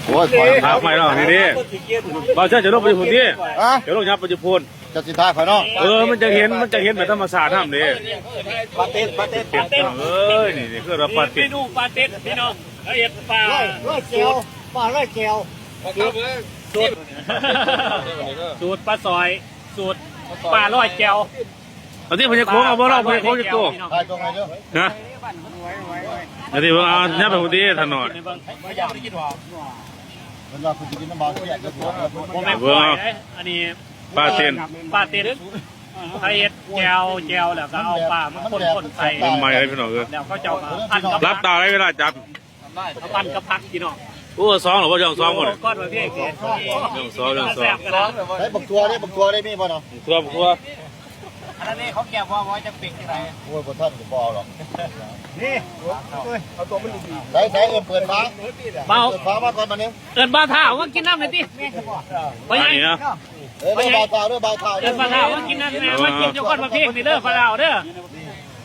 ໂອ້ຍ ຂອງ ພາໄປເນາະ ນີ້ເດ້ ບ່າວເຊີນ ຈະລົງໄປຢູ່ພຸ້ນຕິ ຮະ ຈະລົງຫຍັບໄປຢູ່ພຸ້ນ ຈະຊິຖ່າຍຂ້ອຍເນາະ ເອີ ມັນຈະເຫັນ ມັນຈະເຫັນແບບທຳມະຊາດນຳເດ້ ປາເຕັດ ປາເຕັດ ປາເຕັດ ເອີຍ ນີ້ ນີ້ຄືລາວປາເຕັດ ເມນູປາເຕັດ ພີ່ນ້ອງ ລາວເຮັດປາ ຮ້ອຍ ຮ້ອຍແຈ່ວ ປາຮ້ອຍແຈ່ວ ສູດ ສູດປາຊອຍ ສູດປາຮ້ອຍແຈ່ວ. ເອົາຕິ ພະຍາໂຄງ ເອົາບໍ່ລອງ ພະຍາໂຄງຈັກໂຕ ຖ່າຍຕົງໃຫ້ເດີ ຮະ ເອົາຕິ ເບິ່ງ ເອົາ ຍັບໄປພຸ້ນຕິ ທ່ານນ້ອຍ ເບິ່ງ ເພິ່ນວ່າເພິ່ນຊິກິນນ້ຳບາວເຊຍ ບໍ່ແມ່ນ ເບິ່ງ ເອົາ ອັນນີ້ ປາເຕັດ ປາເຕັດ ເຂົາເຮັດແຈ່ວ ແຈ່ວ ແລ້ວກໍເອົາປາມາຄົນໆໃສ່ ໃໝ່ເລີຍ ພີ່ນ້ອງເອີຍ ແລ້ວເຂົາເຈົ້າກໍພັນກັບ ຫຼັບຕາໄດ້ເວລາຈັບ ເອົາປັນກັບຜັກ ພີ່ນ້ອງ ໂອ້ ສອງແລ້ວບໍ່ ສອງບໍ່ ໂອ້ ກ່ອນວ່າເພງນີ້ ສອງ ສອງ ສອງ ແຊບຂະໜາດ ໃສ່ບັກຖົ່ວເດ້ ບັກຖົ່ວເດ້ ມີບໍ່ເນາະ ຖົ່ວ ຖົ່ວ ອັນນີ້ເຂົາແກະບໍ່ ວ່າຈະເປັນຈັ່ງໃດ ໂອ້ຍ ບໍ່ທັນກໍບໍ່ເອົາດອກ ນີ້ ເອົາຕົວມັນດີໆ ໃສ່ ໃສ່ ເອີ ເປີດຝາ ເບົາ ເປີດຝາມາກ່ອນບັດນີ້ ເອີ້ນບ່າວທ້າວມາກິນນຳໜ່ອຍຕິ ພໍ່ໃຫຍ່ ເອີ ບ່າວທ້າວເດີ ບ່າວທ້າວເດີ ເອີ້ນບ່າວທ້າວມາກິນນຳແດ່ ມາກິນຢູ່ກ່ອນວ່າເພງນີ້ເດີ ບ່າວທ້າວເດີ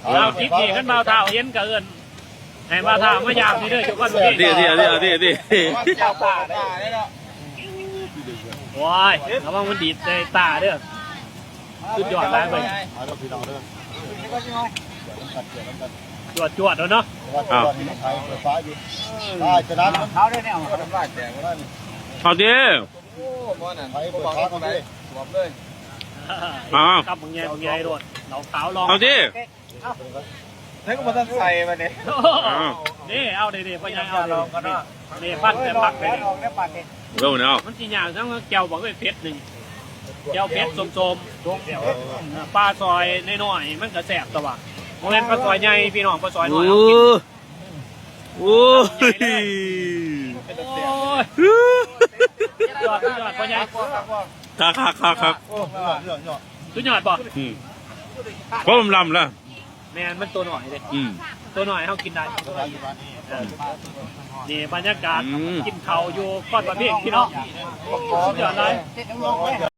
ເອົາ ຕິດນີ້ ຄັນບ່າວທ້າວເຫັນກໍເອີ້ນ ໃຫ້ມາຖ້າມາຢາມນີ້ເດີ ເຈົ້າກ່ອນ ເດ້ ເດ້ ເດ້ ເດ້ ເດ້ ໂອ້ຍ ລະວັງມັນດີດໃສ່ຕາເດີ ສຸດຍອດຫຼາຍເວີຍ ມາເດີພີ່ນ້ອງເດີ ຈວດໆ ແລ້ວເນາະ ອ້າວ ເອົາເດ້ ເອົາ ກັບບັກໃຫຍ່ ບັກໃຫຍ່ໂລດ ເຫຼົ້າຂາວລອງ ເອົາເດ້ ໃສ່ກໍບໍ່ທັນໃສ່ບັດນີ້ ເດ້ ເອົາເດ້ ເດ້ ພໍ່ໃຫຍ່ເອົາເດ້ ເດ້ ປັ່ນແຕ່ຜັກເດ້ ເອົາແລ້ວ ມັນຊິຍາກຈັ່ງແຈ່ວບັກເອີຍ ເຜັດໜຶ່ງ ແຈ່ວເຜັດສົ້ມໆ ປາຊອຍນ້ອຍໆ ມັນກໍແຊບຕົວະ ບໍ່ແມ່ນປາຊອຍໃຫຍ່ ພີ່ນ້ອງ ປາຊອຍນ້ອຍເຮົາກິນ ໂອ້ຍ ໂອ້ຍ ຍອດ ຍອດ ພໍ່ໃຫຍ່ ຄັກໆໆໆ ໂອ້ ຍອດ ຍອດ ຍອດ ສຸດຍອດບໍ່ ອືມ ພໍລຳລະ ແມ່ນ ມັນໂຕນ້ອຍເດ້ ອືມ ໂຕນ້ອຍເຮົາກິນໄດ້ ເອີ ນີ້ບັນຍາກາດ ອືມ ກິນເຂົ້າຢູ່ກ່ອນປະເພງພີ່ນ້ອງ ສຸດຍອດຫຼາຍ